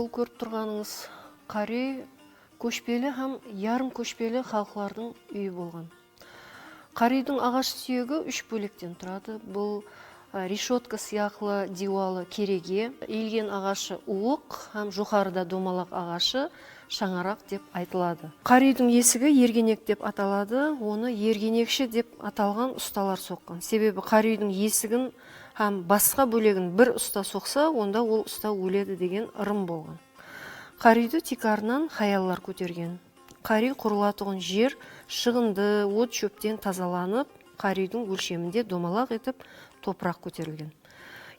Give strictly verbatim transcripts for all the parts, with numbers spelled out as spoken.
Bul kórip turǵanıńız qara úy kóshpeli hám yarım kóshpeli xalıqlardıń úyi bolǵan. Qara úydiń aǵash súyegi úsh bólekten turadı. Bul, a, reshotka sıyaqlı diywalı kerege, iyilgen aǵashı uwıq hám joqarıda domalaq aǵashı shańaraq dep aytıladı. Qara úydiń esigi ergenek dep ataladı. Onı ergenekshi dep atalǵan ustalar soqqan. Sebebi qara úydiń esigin hám basqa bólegin bir usta soqsa, onda ol usta óledi degen ırım bolǵan. Qara úydi tiykarınan hayallar kótergen. Qara úy qurılatuǵın jer shıǵındı, ot-shópten tazalanıp, qara úydiń ólsheminde domalaq etip topıraq kóterilgen.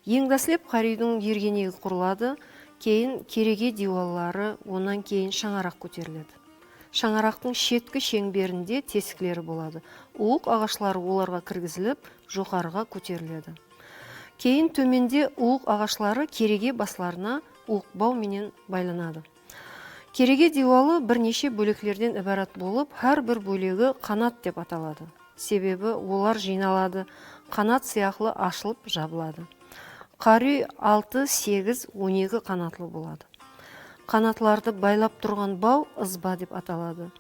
Eń dáslep qara úydiń ergenegi qurıladı, keyin kerege diywalları, onnan keyin shańaraq kóteriledi. Shańaraqtıń shetki sheńberinde tesikleri boladı. Uwıq aǵashları olarǵa kirgizilip, joqarıǵa kóteriledi. Keyin tómende uwıq aǵashları kerege baslarına uwıqbaw menen baylanadı. Kerege diywalı bir neshe bóleklerden ibarat bolıp, hár bir bólegi qanat dep ataladı. Sebebi olar jıynaladı, qanat sıyaqlı ashılıp jabıladı. Qara úy altı, segiz, on eki qanatlı boladı. Qanatlardı baylap turǵan baw ızba dep ataladı.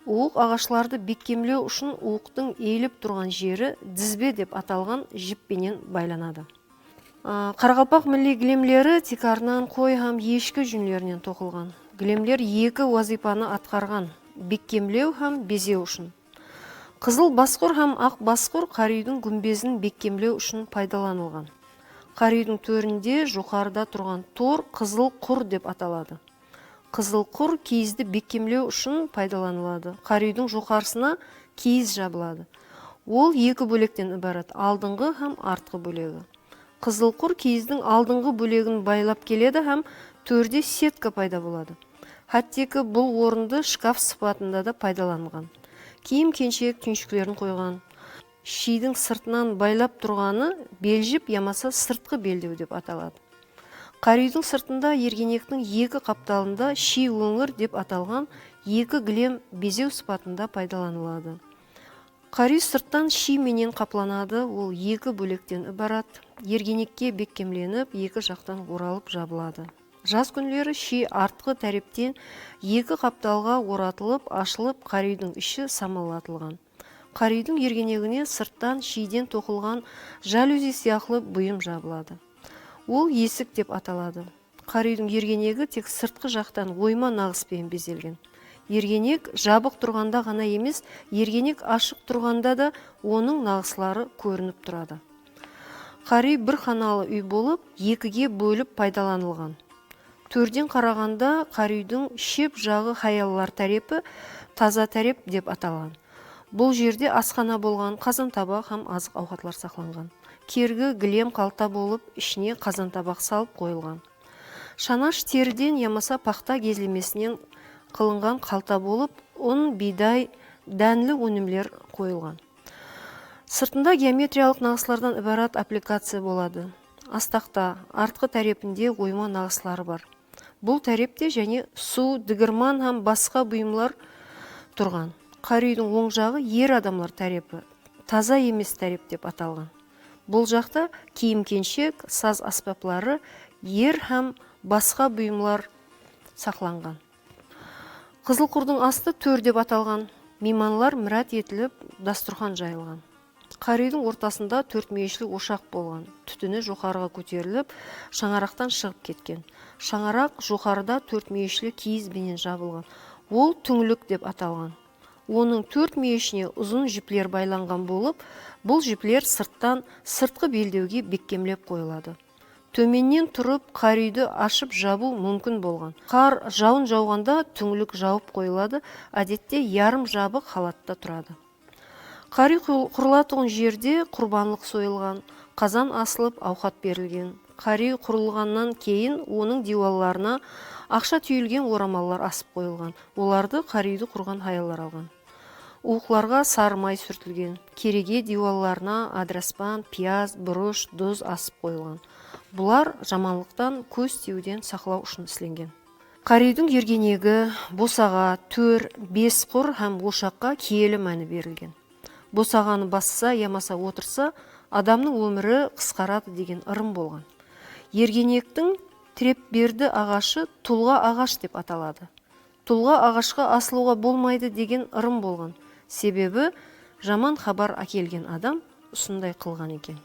Uwıq aǵashlardı bekkemlew ushın uwıqtıń iyilip turǵan jeri dizbe dep atalǵan jip penen baylanadı. A, qaraqalpaq milliy gilemleri tiykarınan qoy hám eshki júnlerinen toqılǵan. Gilemler eki wazıypanı atqarǵan, bekkemlew hám bezew ushın. Qızıl basqur hám aq basqur qara úydiń gúmbezin bekkemlew ushın paydalanılǵan. Qara úydiń tórinde joqarıda turǵan tor qızıl qur dep ataladı. Qızıl qur kiyizdi bekkemlew ushın paydalanıladı. Qara úydiń joqarısına kiyiz jabıladı. Ol eki bólekten ibarat, aldınǵı hám artqı bólegi. Qızıl qur kiyizdiń aldınǵı bólegin baylap keledi hám tórde setka payda boladı. Hátteki bul orındı shkaf sıpatında da paydalanǵan. Kiyim-kenshek túyinshiklerin qoyǵan. Shiydiń sırtınan baylap turǵanı beljip yamasa sırtqı beldew dep ataladı. Qara úydiń sırtında ergenektiń eki qaptalında shiy óńir dep atalǵan eki gilem bezew sıpatında paydalanıladı. Qara úy sırttan shiy menen qaplanadı, ol eki bólekten ibarat. Ergenekke bekkemlenip, eki jaqtan oralıp jabıladı. Jaz kúnleri shiy artqı tárepten eki qaptalǵa oratılıp, ashılıp, qara úydiń ishi samallatılǵan. Qara úydiń ergenegine sırttan shiyden toqılǵan jalúzi sıyaqlı buyım jabıladı. Ol esik dep ataladı. Qara úydiń ergenegi tek sırtqı jaqtan oyma naǵıs penen bezelgen. Ergenek jabıq turǵanda ǵana emes, ergenek ashıq turǵanda da onıń naǵısları kórinip turadı. Qara úy bir xanalı úy bolıp, ekige bólip paydalanılǵan. Tórden qaraǵanda qara úydiń shep jaǵı hayallar tárepi, taza tárep dep atalǵan. Bul jerde asxana bolǵan, qazan-tabaq hám azıq-awqatlar saqlanǵan. Kergi gilem qalta bolıp, ishine qazan-tabaq salıp qoyılǵan. Shanash teriden yamasa paxta gezlemesinen qılınǵan qalta bolıp, un, biyday, dánli ónimler qoyılǵan. Sırtında geometriyalıq naǵıslardan ibarat applikaciya boladı. Astaxta, artqı tárepinde oyma naǵısları bar. Bul tárepte jáne suw, digirman hám basqa buyımlar turǵan. Qara úydiń oń jaǵı er adamlar tárepi, taza emes tárep dep atalǵan. Bul jaqta kiyim-kenshek, saz ásbapları, er hám basqa buyımlar saqlanǵan. Qızıl qurdıń astı tór dep atalǵan. Miymanlar mirát etilip, dasturxan jayılǵan. Qara úydiń ortasında tórtmúyeshli oshaq bolǵan. Tútini joqarıǵa kóterilip, shańaraqtan shıǵıp ketken. Shańaraq joqarıda tórtmúyeshli kiyiz benen jabılǵan. Ol túńlik dep atalǵan. Onıń tórt múyeshine uzın jipler baylanǵan bolıp, bul jipler sırttan sırtqı beldewge bekkemlep qoyıladı. Tómennen turıp, qara úydi ashıp jabıw múmkin bolǵan. Qar, jawın jawǵanda túńlik jawıp qoyıladı, ádette yarım jabıq halatta turadı. Qara úy qur-, qurılatuǵın jerde qurbanlıq soyılǵan, qazan asılıp, awqat berilgen. Qara úy qurılǵannan keyin onıń diywallarına aqsha túyilgen oramallar asıp qoyılǵan. Olardı qara úydi qurǵan hayallar alǵan. Uwıqlarǵa sarı may súrtilgen. Kerege diywallarına adraspan, piyaz, burısh, duz asıp qoyılǵan. Bular jamanlıqtan, kóz tiyiwden saqlaw ushın islengen. Qara úydiń ergenegi, bosaǵa, tór, bes qur hám oshaqqa kiyeli máni berilgen. Bosaǵanı bassa yamasa otırsa, adamnıń ómiri qısqaradı degen ırım bolǵan. Ergenektiń Tirepberdi aǵashı tulǵa aǵash dep ataladı. Tulǵa aǵashqa asılıwǵa bolmaydı degen ırım bolǵan. Sebebi jaman xabar ákelgen adam usınday qılǵan eken.